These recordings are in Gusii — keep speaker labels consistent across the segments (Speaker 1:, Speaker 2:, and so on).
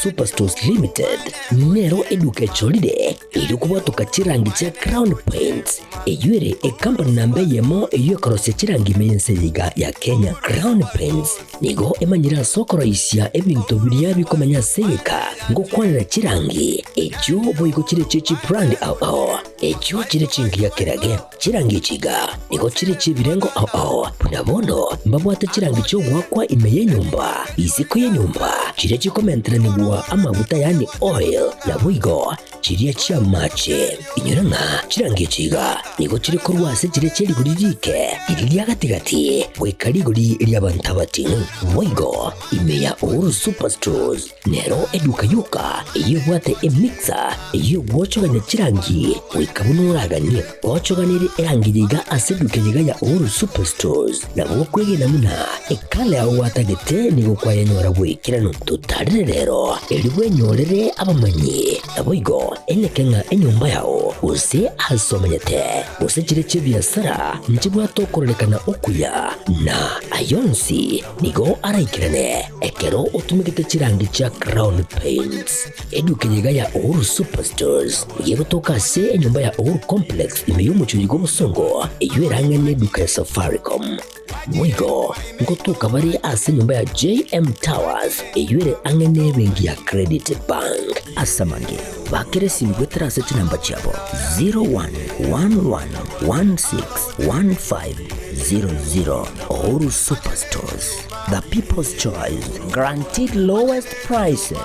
Speaker 1: Superstores Limited nero eduka echorire erio kobwatoka chirangi chia Crown Paints, eyio ere ekampani namba eyemo eyio ekorosia chirangi ime y'ense eye iga ya Kenya. Crown Paints nigo emanyire ase okoroisia ebinto biria bikomenya ase egeka ngokwanera chirangi echio boigo chire chie chibrand ao ao echio chire chingiya kerage. Chirangi echi iga nigo chire chi'ebirengo ao ao, buna bono mbabwate chirangi chi'ogoakwa ime y'enyomba, isiko y'enyomba, chiria chikomenteranigwa amaguta yaani oil, naboigo chiria chi'amache. Inyora ng'a chirangi echi iga nigo chire korwa ase chiria chie rigori riike, riria ria gati-gati, goika rigori ri'abanto abating'u. Boigo ime ya Uhuru Superstores Nero eduka yoka eyio ebwate emixer eyio egwochogania chirangi goika buna oraganie. Gochoganerie erangi eye iga ase eduka eye iga ya Uhuru Superstores nabo okwegena buna ekala yao gwatagete nigo kwayenyora bw'ekeranu. Totarere rero erio bwenyorere abamanyi naboigo eneke ng'a enyomba yao gose ase omenyete gose chire chi'ebiasara nchibwate okororekana okuya na ayonsi Nigo araikerane ekero otumegete chirangi chia Crown Paints. Eduka eye iga ya Uhuru Superstores nigo egotoka ase enyomba ya Uhuru Complex ime y'omochie oyo bw'obosongo eyio erang'e neduka ya Safaricom. Boigo ngotoka bare ase enyomba ya JM Towers eyio ere ang'e nebenki ya Credit Bank. Ase amange, bakera esimi goetera ase chinamba chiabo 0111161500. Uhuru Superstores, the people's choice, guaranteed lowest prices.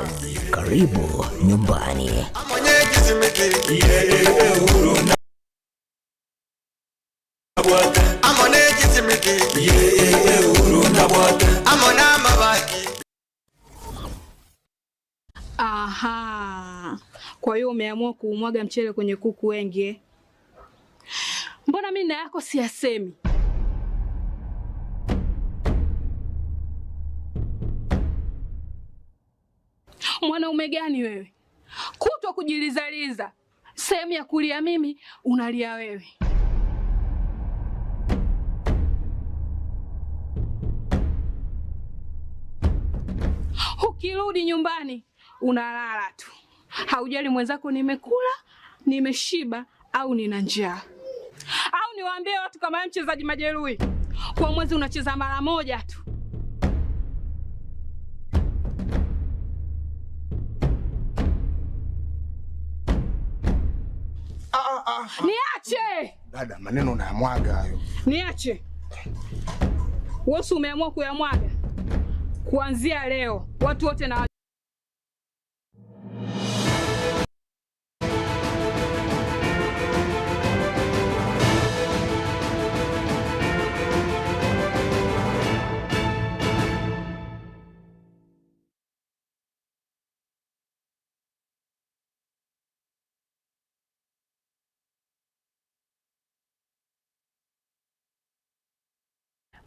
Speaker 1: Karibu nyumbani.
Speaker 2: Aha. Kwa hiyo umeamua kuumwaga mchele kwenye kuku wengi eh? Mbona mimi na yako siyasemi? Mwanaume gani wewe? Kutwa kujilizaliza, sehemu ya kulia mimi unalia wewe. Ukirudi nyumbani unalala tu, haujali mwenzako nimekula, nimeshiba au nina njaa. Au niwaambie watu kama wewe mchezaji majeruhi, kwa mwezi unacheza mara moja tu. Niache
Speaker 3: Dada, maneno unayamwaga hayo.
Speaker 2: niache. Wewe si umeamua kuyamwaga? Kuanzia leo watu wote na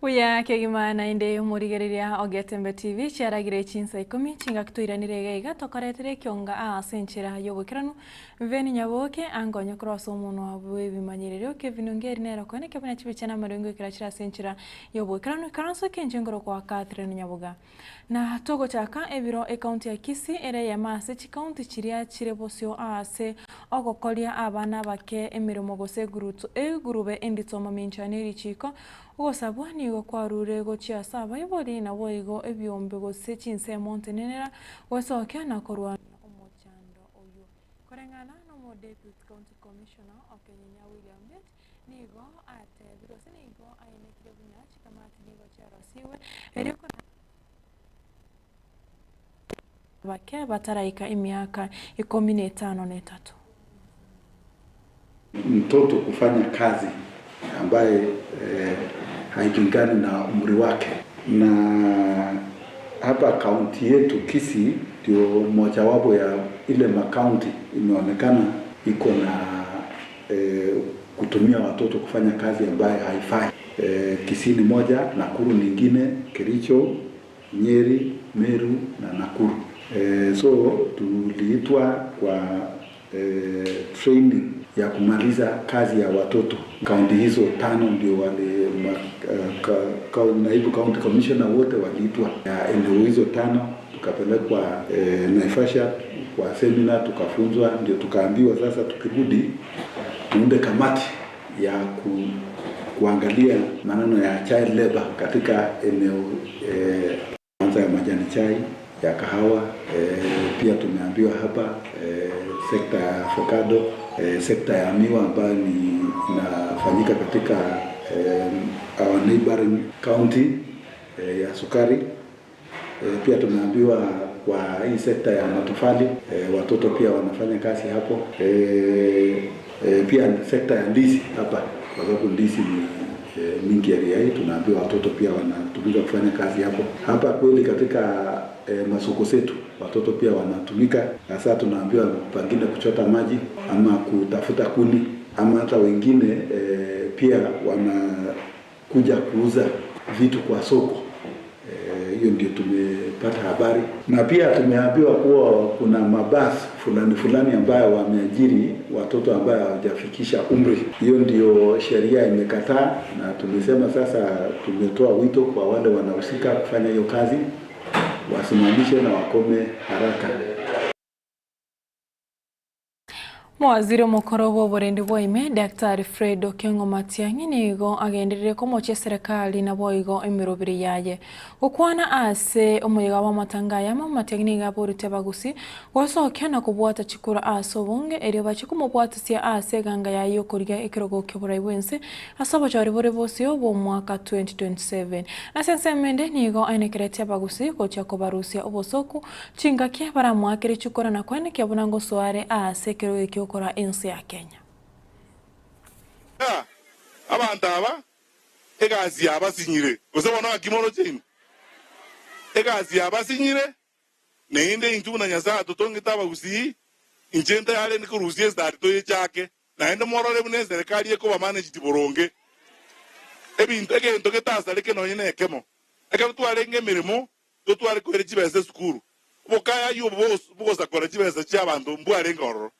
Speaker 4: Buya kegima naende omorigereria o Getembe TV chiaragire chinsa ikomi chingaki toiranire iga iga tokoretere ekionga ase enchera y'oboikeranu Veni Nyaboke angonye korwa ase omonwa bw'ebimanyererio Kevin Ongeri nere okoene kebuna chibicha na amarengo ekero chire ase enchera y'oboikeranu ikaranso ekenche nkoro kwa Catherine Nyaboga Na togochaka ebiro ekaunti ya Kisii ere eyemo ase chikaunti chiria chire bosio aase ogokoria abana abake emeremo gose egurube endito mamincha ne richiiko. Ogosabwa nigo kwarure gochia ase abaibori naboigo ebiombe gose chinsemo ntenenera goesokia na korwania omochando oyio. Koreng'ana nomodeputy county commissioner o Kenyenya William Bett nigo atebire gose nigo aenekire buna chikamati nigo chiarosigwe erio bake bataraika emiaka ikomi na etano na etato.
Speaker 5: Mtoto kufanya kazi ambaye hailingani na umri wake, na hapa kaunti yetu Kisii ndio mojawapo ya ile makaunti imeonekana iko na kutumia watoto kufanya kazi ambayo haifai. Kisii ni moja, Nakuru nyingine, Kericho, Nyeri, Meru na Nakuru. So tuliitwa kwa training ya kumaliza kazi ya watoto. Kaunti hizo tano ndio wale naibu county commissioner wote waliitwa ya eneo hizo tano. tukapelekwa Naivasha kwa semina, tukafunzwa, ndio tukaambiwa sasa tukirudi tuunde kamati ya kuangalia maneno ya child labor katika eneo kwanza ya majani chai ya kahawa pia tumeambiwa hapa sekta ya avocado, sekta ya miwa ambayo ni inafanyika katika our neighboring county ya sukari. Pia tumeambiwa kwa hii sekta ya matofali watoto pia wanafanya kazi hapo. Pia sekta ya ndizi hapa, kwa sababu ndizi ni mingi area hii, tunaambiwa watoto pia wanatumika kufanya kazi hapo. Hapa kweli katika masoko zetu watoto pia wanatumika, hasa tunaambiwa pengine kuchota maji ama kutafuta kuni ama hata wengine pia wanakuja kuuza vitu kwa soko. Hiyo ndio tumepata habari, na pia tumeambiwa kuwa kuna mabasi fulani fulani ambayo wameajiri watoto ambayo hawajafikisha umri. Hiyo ndio sheria imekataa, na tumesema sasa, tumetoa wito kwa wale wanahusika kufanya hiyo kazi wasimamishe na wakome haraka.
Speaker 4: Mowaziri omokoro bwa oborendi bwa ime Daktari Fred Okengo Matiang'i nigo agenderire komochia eserekari naboigo emerobere yaye. Gokwana ase omoyega bwa amatanga ayamo, Matiang'i nigo aborete abagusi gosokia na kobwata chikura ase obonge erio bache komobwatisia ase eganga yaye yokorigia ekerogo kia oborai bwa ense ase obochori bore bosio bwa omwaka 2027. Ase ensemo ende nigo aenekeretie abagusi gochia kobarusia obosoku chingaki baramoakere chikura na koenekia buna ngosoare ase ekerogo ekio okora ense ya Kenya.
Speaker 6: Abanto aba egasi yabasinyire, gose bono ng'aki moroche inwe? Egasi yabasinyire, naende intwe buna Nyasae atotongete abagusii, inche ntayarende korusia esitari toyechake, naende morore buna eserekari ekoba managed boronge. Ebinto egento getasareke nonye nekemo. Ekero twarenge emeremo, totware koira chibesa esukuru. Obokaya obo bogosakora chibesa chi'abanto mbwarenge ororo.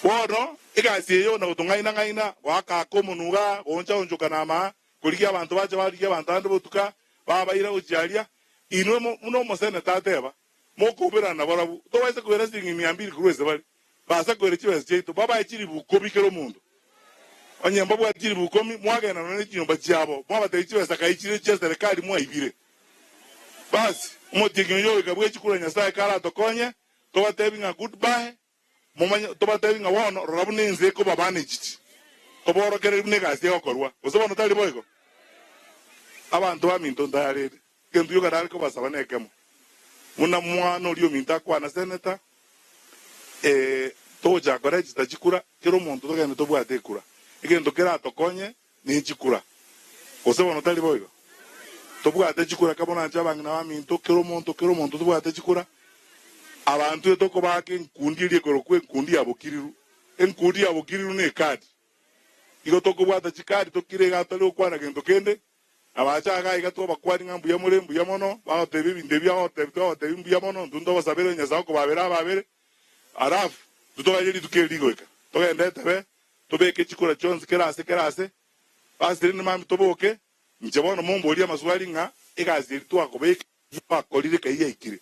Speaker 6: Bono egasi eye na gotong'aina-ng'aina, goaka-aka omonwa iga, gooncha-onchoka namaa, korigia abanto bache barigie abanto abande botuka, babaira gochia aria, inwe buna omoseneta ateba, mokoumerana nabarabwo, tobaisa koira siringi mia mbili korwa ase bare, basa koira chibesa chiaito, babae chilifu ikomi kera omonto. Onye mbabwate chilifu ikomi, mwagenda nonya ne chinyomba chiabo, mwabatebia chibesa kai chire chia serikali mwaibire. Basi, omotienyi oyo ogoika bw'echikura Nyasae karatokonye, tobatebi ng'a goodbye, Momanye, tobatebi ng'a bono rora buna ense ekoba managed, toborokererie buna egasi egokorwa. Gose bono tari boigo? Abanto baminto ntayarete, egento gioka nare kobasaba nekemo, buna mwana oria ominto akwana senator, eh, togochaka koregister chikura, kera omonto togende tobwate ekura. Egento keratokonye nechikura. Gose bono tari boigo? Tobwate chikura kamo nanche abang'ina baminto, kera omonto, kera omonto tobwate chikura. Abanto etokobaaka enkundi eria ekorokwa enkundi ya bokiriru. Enkundi ya bokiriru nekadi. Igo tokobwata chikadi tokire iga totari gokwana gento kende, na bacha iga iga twabakwani ng'a mbuya more, mbuya mono, bagotebia ebinto ebi agotebia, twabatebia mbuya mono, intwe ntobasabere Nyasae okobabera ababere, alafu intwe toganye rituko eri rigoika, togende etebe, tobeke chikura chionsi kera ase kera ase, basi rende mambia toboke, inche bono momborie amaswali ng'a egasi eri twakobeka twakorire kai yaikire.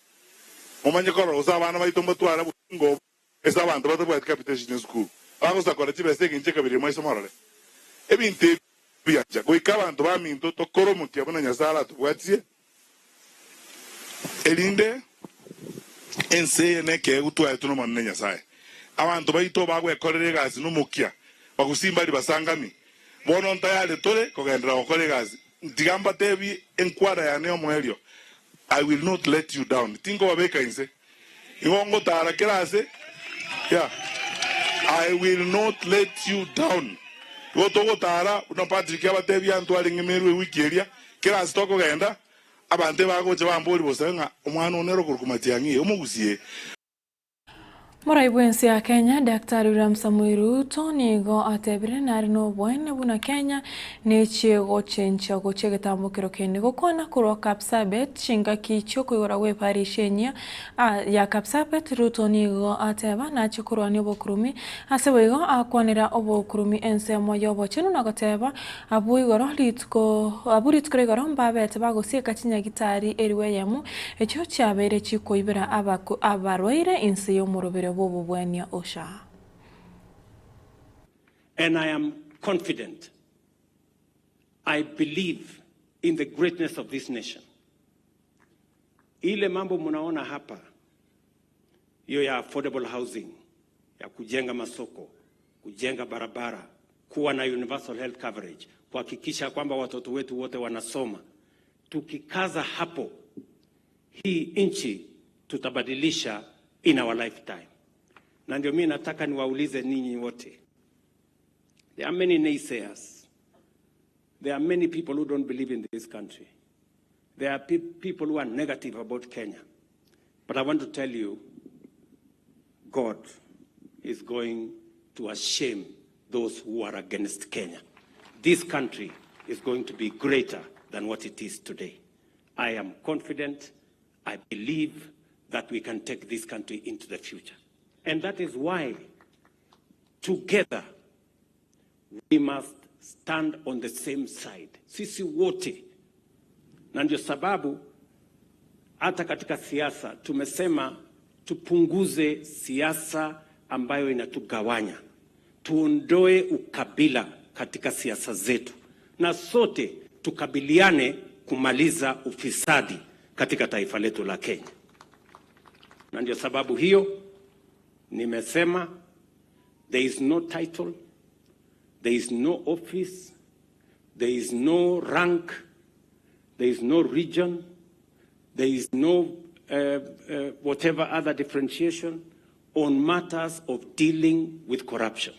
Speaker 6: Momanye korora gose abana baito mbatware obosingo obo ase abanto batabwati capitation esukuru, bagosakora chibesa egencho ekabere maiso morore. Ebinto ebi biancha goika abanto baminto tokore omokia buna Nyasae aratobwatie, erinde ense eye nekeegwa twaetwe n'Omonene Nyasae. Abanto baito bagwekorera egasi nomokia, bagusii mbari basangami. Bono ntayare tore kogenderera gokora egasi. Tiga mbatebie enkwana yane y'omoerio, I will not let you down. Tinkobabeka inse. Igo ngotara kera ase, yeah. I will not let you down. Igo togotara, buna Patrick abatebia antware ng'emerwe ewiki eria, kera ase tokogenda, abanto ebagocha bamboria bosa ng'a omwana one ore okorokwa Matiang'i, omogusie.
Speaker 4: Morai bw'ense ya Kenya, Daktari William Samoei Ruto nigo atebire nare noboene buna Kenya nechie gochenchia gochia egetambokero kende gokwana korwa Kapsabet chingaki chiokoigora gw'eparish enyia ya Kapsabet. Ruto nigo ateba nachie korwania obokurumi ase boigo akwanera obokurumi ensemo y'obochenu na goteba abwo igoro rituko abwo rituko ria igoro mbabete bagosieka chinyagitari eribu eyemo echio chiabeire chikoibera abarwaire inse y'omorobere bw'obobwania OSHA.
Speaker 7: And I am confident, I believe in the greatness of this nation. Ile mambo mnaona hapa, hiyo ya affordable housing, ya kujenga masoko, kujenga barabara, kuwa na universal health coverage, kuhakikisha kwamba watoto wetu wote wanasoma. Tukikaza hapo, hii nchi tutabadilisha in our lifetime. Na ndio mimi nataka niwaulize ninyi wote. There are many naysayers. There are many people who don't believe in this country. There are people who are negative about Kenya. But I want to tell you, God is going to shame those who are against Kenya. This country is going to be greater than what it is today. I am confident, I believe that we can take this country into the future. And that is why, together, we must stand on the same side. Sisi wote. Na ndio sababu hata katika siasa tumesema tupunguze siasa ambayo inatugawanya, tuondoe ukabila katika siasa zetu, na sote tukabiliane kumaliza ufisadi katika taifa letu la Kenya. Na ndio sababu hiyo nimesema there is no title, there is no office, there is no rank, there is no region, there is no whatever other differentiation on matters of dealing with corruption.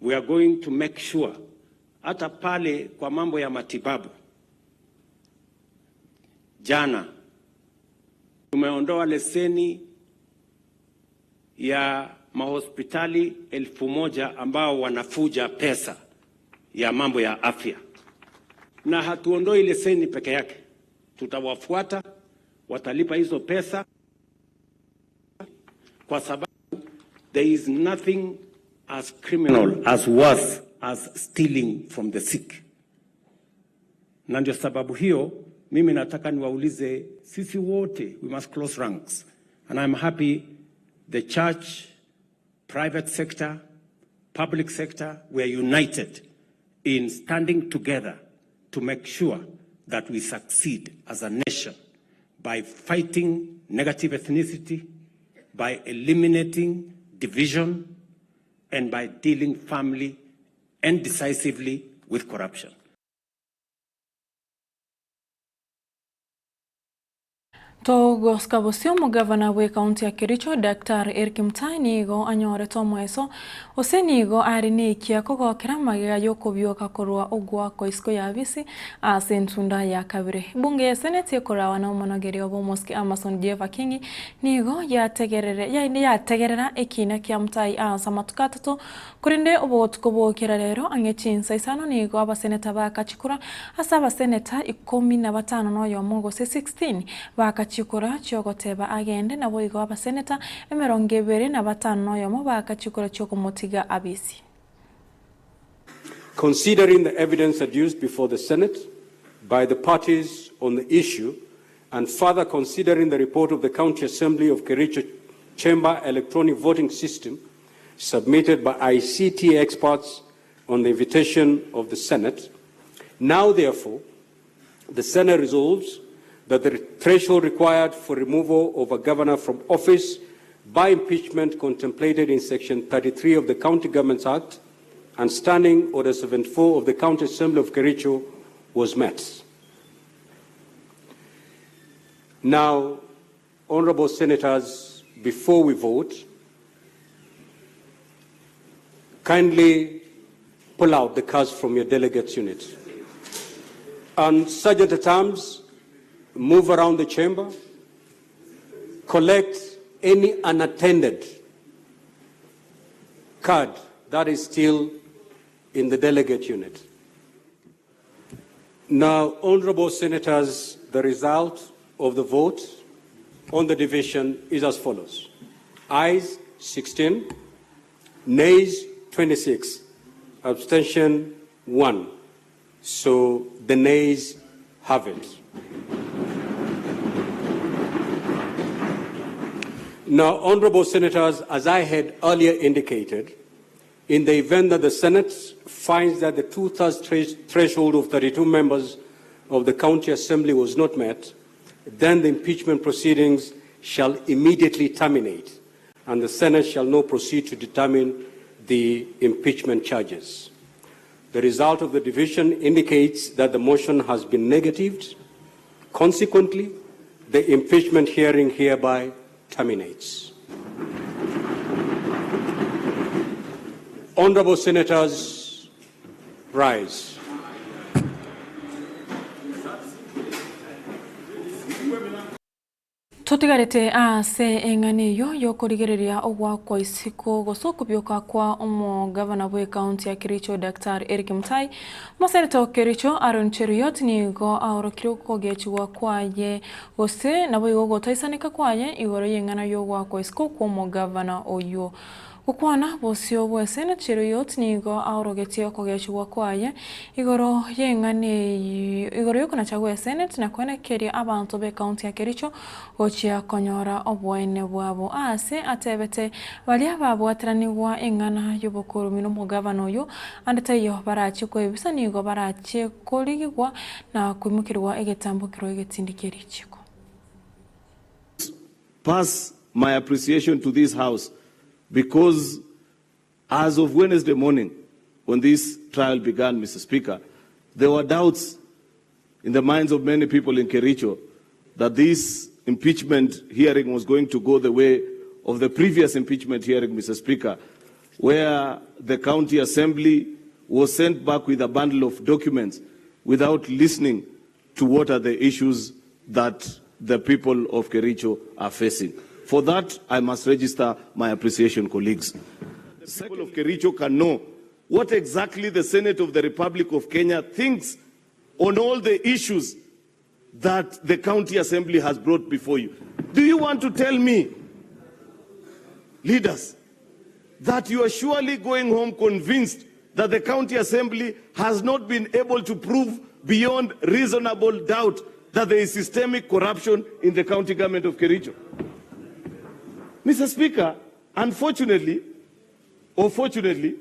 Speaker 7: We are going to make sure hata pale kwa mambo ya matibabu, jana tumeondoa leseni ya mahospitali 1000 ambao wanafuja pesa ya mambo ya afya, na hatuondoi leseni peke yake, tutawafuata, watalipa hizo pesa, kwa sababu there is nothing as criminal as worse as stealing from the sick. Na ndio sababu hiyo mimi nataka niwaulize sisi wote, we must close ranks and I'm happy the church, private sector, public sector, we are united in standing together to make sure that we succeed as a nation by fighting negative ethnicity, by eliminating division, and by dealing firmly and decisively with corruption.
Speaker 4: Togoska bosio omogavana bw'ekaunti ya Kericho Daktari Eric Mutai nigo anyorete omoeso ose nigo are nekia kogokera magega y'okobioka korwa ogwakwa isiko ya bisi ase entunda ya kabere. Bunge ya Senate ekorawa na omonogeri obo omosike Amason Jeva Kingi nigo yategerere yategerera ekina kia Mutai ase amatuko atato korende obotuko bokera rero ang'e chinsa isano nigo abaseneta bakachikura ase abaseneta 15 na oyomo gose 16 bakachikura chiogoteba agende nabo igo abaseneta 25 na oyomo bakachikura chiokomotiga abisi.
Speaker 8: Considering the evidence adduced before the Senate by the parties on the issue, and further considering the report of the County Assembly of Kericho Chamber Electronic Voting System submitted by ICT experts on the invitation of the Senate, now therefore, the Senate resolves that the threshold required for removal of a governor from office by impeachment contemplated in Section 33 of the County Governments Act and Standing Order 74 of the County Assembly of Kericho was met. Now, honorable senators, before we vote, kindly pull out the cards from your delegates' unit. And Sergeant at Arms, move around the chamber, collect any unattended card that is still in the delegate unit. Now, honorable senators, the result of the vote on the division is as follows. Ayes 16, nays 26, abstention 1. So the nays have it. Now, honorable senators, as I had earlier indicated, in the event that the Senate finds that the two-thirds threshold of 32 members of the County Assembly was not met, then the impeachment proceedings shall immediately terminate, and the Senate shall not proceed to determine the impeachment charges. The result of the division indicates that the motion has been negatived. Consequently, the impeachment hearing hereby terminates. Honorable Senators, rise.
Speaker 4: Totigarete ase eng'ana eyio y'okorigereria ogoakwa isiko gose okobioka kwa omogavana bw'ekaunti ya Kericho Daktari Eric Mutai, Omoseneto o Kericho Aaron Cheruiyot nigo aorokire okogechigwa kwaye gose naboigo ogotaisaneka kwaye igoro y'eng'ana y'ogoakwa isiko kw'omogavana oyio. Gokwana bosio bw'esene Cheruiyot nigo aorogetie okogechigwa kwaye igoro y'eng'ana eyio igoro y'okonacha gw'eseneti na koenekeria abanto b'ekaunti ya Kericho gochia konyora oboene bwabo. Aase atebete baria babwateranigwa eng'ana y'obokorumi nomogavana oyio ande taiyo barachie koebisa nigo barachie korigigwa na koimokerigwa egetambokero egetindi kie richiko.
Speaker 9: Pass my appreciation to this House because as of Wednesday morning, when this trial began, Mr. Speaker, there were doubts in the minds of many people in Kericho that this impeachment hearing was going to go the way of the previous impeachment hearing, Mr. Speaker, where the county assembly was sent back with a bundle of documents without listening to what are the issues that the people of Kericho are facing. For that, I must register my appreciation, colleagues. The people of Kericho can know what exactly the Senate of the Republic of Kenya thinks on all the issues that the county assembly has brought before you. Do you want to tell me, leaders, that you are surely going home convinced that the county assembly has not been able to prove beyond reasonable doubt that there is systemic corruption in the county government of Kericho? Mr. Speaker, unfortunately, or fortunately,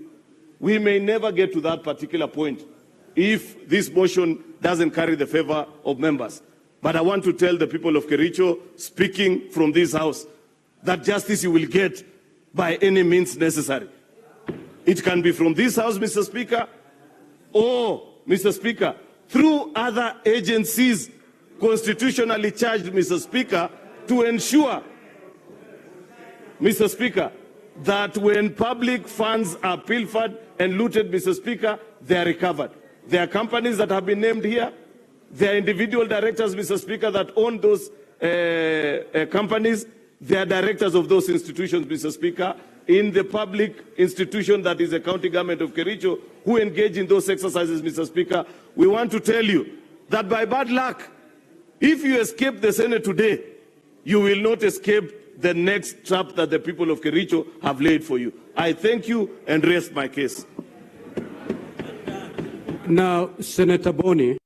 Speaker 9: we may never get to that particular point if this motion doesn't carry the favor of members. But I want to tell the people of Kericho, speaking from this house, that justice you will get by any means necessary. It can be from this house, Mr. Speaker, or, Mr. Speaker, through other agencies constitutionally charged, Mr. Speaker, to ensure, Mr. Speaker, that when public funds are pilfered and looted, Mr. Speaker, they are recovered. There are companies that have been named here. There are individual directors, Mr. Speaker, that own those companies. They are directors of those institutions, Mr. Speaker, in the public institution that is the county government of Kericho, who engage in those exercises, Mr. Speaker. We want to tell you that by bad luck, if you escape the Senate today, you will not escape the next trap that the people of Kericho have laid for you. I thank you and rest my case.
Speaker 8: Now, Senator Boni.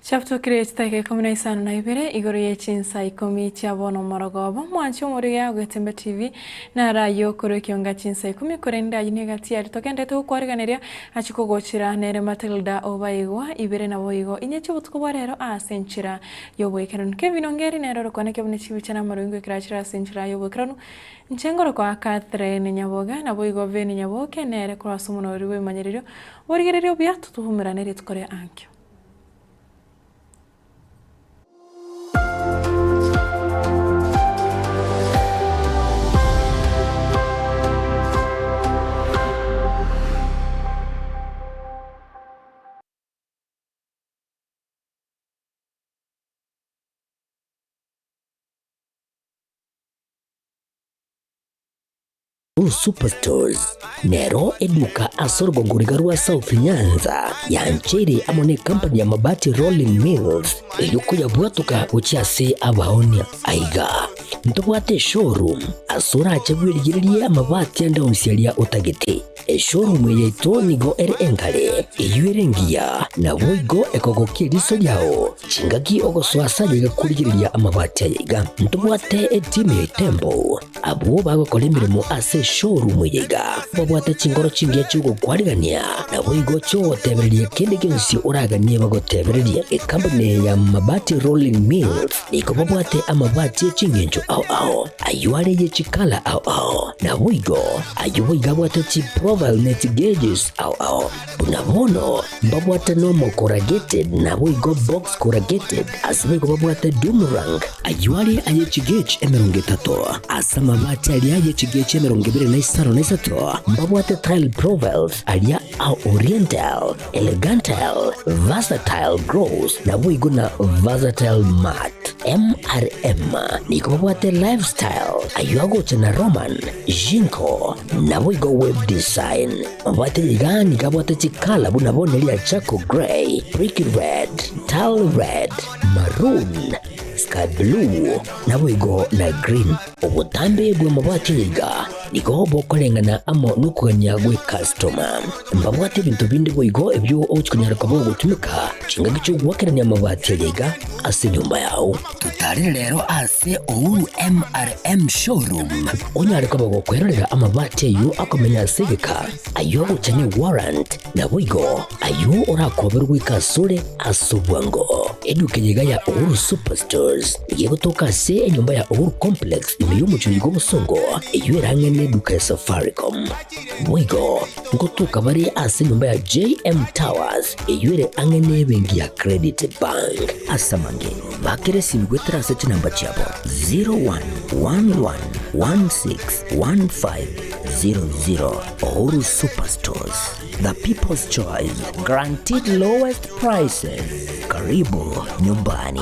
Speaker 4: Chiabutukire chidakika ikomi na isano na ibere igoro ye chinsa ikomi chia bono morogoba. Omwanchi omorigia Ogetembe TV naro ayio okorwa ekionga chinsa ikomi korende ayio negati aria togenderete gokwariganeria achie kogochera nere Matilda Obaigwa ibere naboigo inye chi'obotuko bwa rero ase enchera y'oboikeranu. Kevin Ongeri nere orokwana ekebuna chibicha na amaroingo ekero achire ase enchera y'oboikeranu. Inche ngorokwa Catherine Nyaboga naboigo Veni Nyaboke nere korwa ase omonori bw'ebimanyererio borigereria obuya totuhumerane rituko ria ankio.
Speaker 1: Uhuru Superstores nero eduka ase orogongo riga rwa South Nyanza yancheire amo ne company ya Mabati Rolling Mills erio koyabwatoka gochia ase abaonia. Aiga ntobwate eshowroom ase orache bwerigererie amabati ande onsi aria otagete. Eshowroom eye yaito nigo ere engare, eyio ere engiya, naboigo ekogokia eriso riao chingaki ogosoa ase aye iga korigereria amabati aya iga. Ntobwate etimu ya Itembo Abwo bagokora emeremo ase eshowroom eye iga babwate chinkoro chingiya chi'ogokwarigania, naboigo chi'ogotebereria kende gionsi oraganie bagotebererie. Ekampuni eye ya Mabati Rolling Mills nigo babwate amabati e chingencho ao ao, ayio are ye chikala ao ao, naboigo ayio boigo abwate chiprofile ne chigauges ao ao. Buna bono mbabwate nomo corrugated naboigo box corrugated, ase boigo babwate doomerang, ayio are aye chigauge 30, ase amabati aria aye chigauge 23 mbabwate tile profiles aria a oriental, elegantile, versatile gloss naboigo na versatile matte. MRM nigo babwate lifestyle, ayio agocha na Roman, Jinko, naboigo web design. Mabwate iga nigo abwate chikala buna bono eria charcoal grey, brick red, tile red, maroon, sky blue, naboigo na green. Obotambe bw'amabati aya iga nigo bokoreng'ana amo nokogania gw'ecustoma. Mbabwate ebinto binde boigo ebio ogochia konyara koba ogotumeka chingaki chi'ogoakerania amabati aya iga ase enyomba yao. Totarere rero ase Uhuru MRM Showroom onyare koba gokwerorera amabati ayio akomenya ase egeka, ayio agocha ne warrant, naboigo ayio orakoberwe goika asore ase obwango. Eduka eye iga ya Uhuru Superstores nigo egotoka ase enyomba ya Uhuru Complex ime y'omochie oyo bw'Obosongo, eyio ere ang'e neduka ya Safaricom. Boigo ngotoka bare ase enyomba ya JM Towers eyio ere ang'e nebenki ya Credit Bank. Ase amange, bakera esimi goetera ase chinamba chiabo 0111161500. Uhuru Superstores, the people's choice, guaranteed lowest prices. Karibu nyumbani.